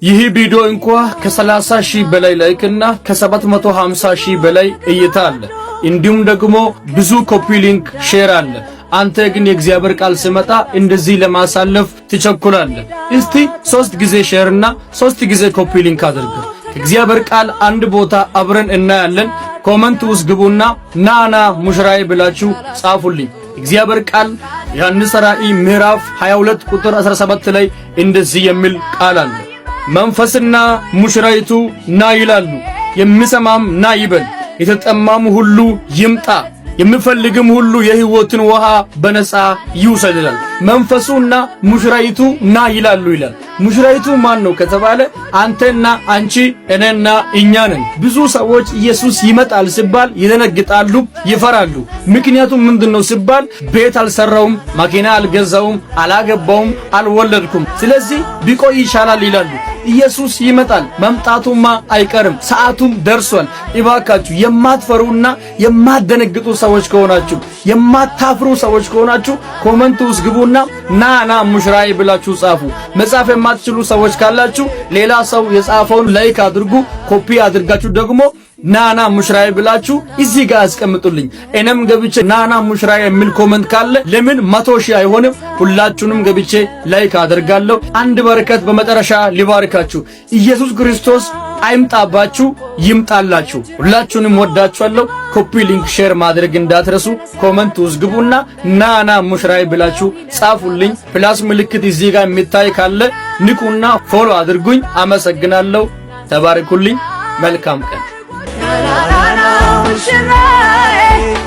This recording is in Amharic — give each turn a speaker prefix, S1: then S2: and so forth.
S1: ይህ ቪዲዮ እንኳ ከ30 ሺህ በላይ like እና ከ750 ሺህ በላይ እይታ አለ። እንዲሁም ደግሞ ብዙ copy link share አለ። አንተ ግን የእግዚአብሔር ቃል ሲመጣ እንደዚህ ለማሳለፍ ትቸኩላለህ። እስቲ ሶስት ጊዜ share እና ሶስት ጊዜ copy link አድርግ። እግዚአብሔር ቃል አንድ ቦታ አብረን እናያለን። Comment ውስጥ ግቡና ናና ሙሽራዬ ብላችሁ ጻፉልኝ። እግዚአብሔር ቃል ዮሐንስ ራእይ ምዕራፍ 22 ቁጥር 17 ላይ እንደዚህ የሚል ቃል አለ። መንፈስና ሙሽራይቱ ና ይላሉ፣ የሚሰማም ና ይበል፣ የተጠማም ሁሉ ይምጣ፣ የሚፈልግም ሁሉ የሕይወትን ውሃ በነፃ ይውሰድ ይላል። መንፈሱና ሙሽራይቱ ና ይላሉ ይላል። ሙሽራይቱ ማን ነው ከተባለ አንተና አንቺ፣ እኔና እኛ ነን። ብዙ ሰዎች ኢየሱስ ይመጣል ሲባል ይደነግጣሉ፣ ይፈራሉ። ምክንያቱም ምንድነው ሲባል ቤት አልሰራውም፣ መኪና አልገዛውም፣ አላገባውም፣ አልወለድኩም፣ ስለዚህ ቢቆይ ይሻላል ይላሉ። ኢየሱስ ይመጣል፣ መምጣቱማ አይቀርም፣ ሰዓቱም ደርሷል። እባካችሁ የማትፈሩና የማትደነግጡ ሰዎች ከሆናችሁ፣ የማታፍሩ ሰዎች ከሆናችሁ comment ውስጥ ግቡና ና ና ሙሽራዬ ብላችሁ ጻፉ። መጻፍ የማትችሉ ሰዎች ካላችሁ ሌላ ሰው የጻፈውን like አድርጉ፣ ኮፒ አድርጋችሁ ደግሞ ናና ሙሽራዬ ብላችሁ እዚህ ጋር አስቀምጡልኝ። እኔም ገብቼ ናና ሙሽራዬ የሚል comment ካለ ለምን 100,000 አይሆንም? ሁላችሁንም ገብቼ like አደርጋለሁ። አንድ በረከት በመጨረሻ ሊባርካችሁ። ኢየሱስ ክርስቶስ አይምጣባችሁ፣ ይምጣላችሁ። ሁላችሁንም ወዳችኋለሁ። Copy link share ማድረግ እንዳትረሱ። Comment ውስጥ ግቡና ናና ሙሽራዬ ብላችሁ ጻፉልኝ። Plus ምልክት እዚህ ጋር የሚታይ ካለ ንኩና follow አድርጉኝ። አመሰግናለሁ። ተባረኩልኝ። መልካም ቀን።
S2: ና ና ሙሽራዬ።